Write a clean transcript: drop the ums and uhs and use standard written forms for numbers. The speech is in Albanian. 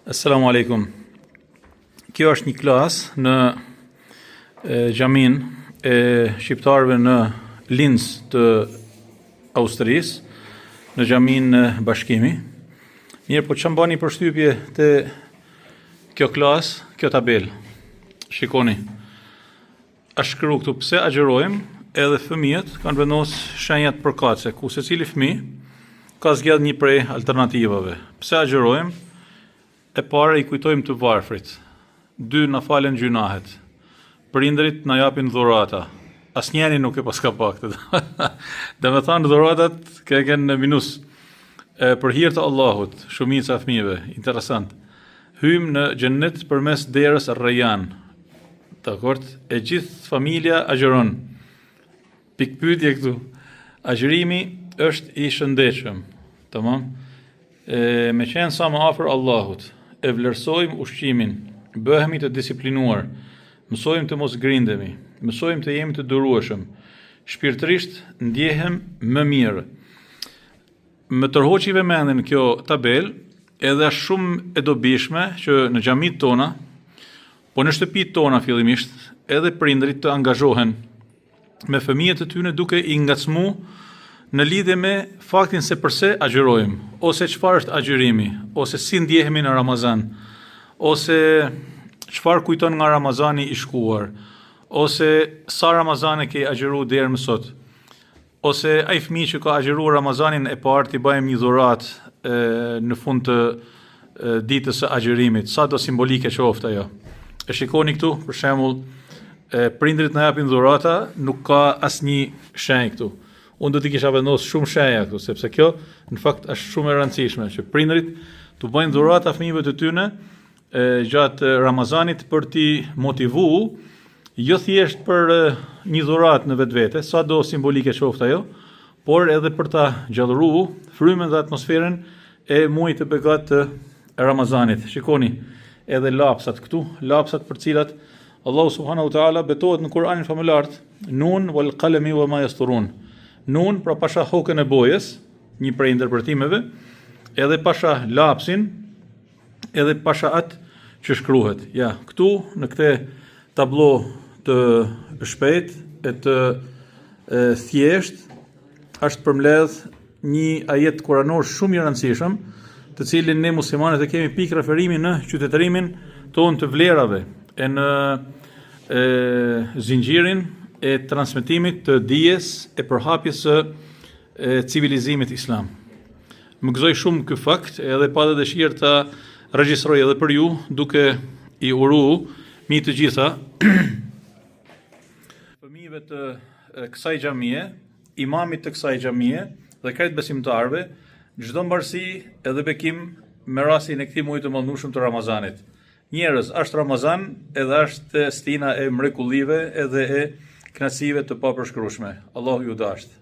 Esselamu alejkum. Kjo është një klasë në xhaminë e shqiptarëve në Linz të Austrisë, në xhaminë Bashkimi. Mirëpo ça m'bani përshtypje te kjo klasë, kjo tabelë. Shikoni. Është shkru këtu pse agjërojmë, edhe fëmijët kanë vendos shenjat përkatëse, ku secili fëmijë ka zgjedh një prej alternativave. Pse agjërojmë? E para i kujtojmë të varfrit. Dy na falen gjynahet. Prindërit na japin dhurata. Asnjëri nuk e paska pa këtë. Domethënë dhuratat ke në minus. E, për hir të Allahut, shumica e fëmijëve, interesant. Hyjmë në xhennet përmes derës Rrejan. Dakord, e gjithë familja agjëron. Pikëpyetje këtu. Agjërimi është i shëndetshëm. Tamam. E, me qenë sa më afër Allahut, e vlerësojmë ushqimin, bëhemi të disiplinuar, mësojmë të mos grindemi, mësojmë të jemi të durueshëm. Shpirtërisht ndjehem më mirë. Më tërhoqi vëmendjen kjo tabelë, edhe është shumë e dobishme që në xhamitë tona, po në shtëpitë tona fillimisht, edhe prindërit të angazhohen me fëmijët e tyre duke i ngacmu në lidhje me faktin se përse agjërojmë, ose çfarë është agjërimi, ose si ndjehemi në Ramazan, ose çfarë kujton nga Ramazani i shkuar, ose sa Ramazane ke agjëru deri më sot. Ose ai fëmijë që ka agjëruar Ramazanin e parë t'i bëjmë një dhuratë në fund të ditës së agjërimit, sado simbolike qoftë ajo. E shikoni këtu, për shembull, prindërit na japin dhurata, nuk ka asnjë shenjë këtu. Unë do t'i kisha vendosur shumë shenja këtu, sepse kjo në fakt është shumë e rëndësishme që prindërit t'u bëjnë dhurata fëmijëve të tyre gjatë Ramazanit për t'i motivu, jo thjesht për një dhuratë në vetvete, sado simbolike qoftë ajo, por edhe për ta gjallëru frymën dhe atmosferën e muajit të begatë të Ramazanit. Shikoni edhe lapsat këtu, lapsat për cilat Allahu subhanahu wa taala betohet në Kur'anin famëlartë, Nun wal qalami wa ma yasturun. Nun pra pasha hokën e bojës, një prej interpretimeve, edhe pasha lapsin, edhe pasha atë që shkruhet. Ja, këtu në këtë tablo të shpejt e të e, thjesht është përmbledh një ajet kuranor shumë i rëndësishëm, të cilin ne muslimanët e kemi pikë referimi në qytetërimin tonë të vlerave e në e, zinxhirin e transmetimit të dijes e përhapjes së e civilizimit islam. Më gëzoi shumë ky fakt edhe pata dëshirë ta regjistroj edhe për ju duke i uru mbi të gjitha fëmijëve të kësaj xhamie, imamit të kësaj xhamie dhe krejt besimtarëve çdo mbarësi edhe bekim me rastin e këtij muaji të madhnushëm të Ramazanit. Njerëz, është Ramazan edhe është stina e mrekullive edhe e kënaqësive të papërshkrueshme. Allahu ju dashtë.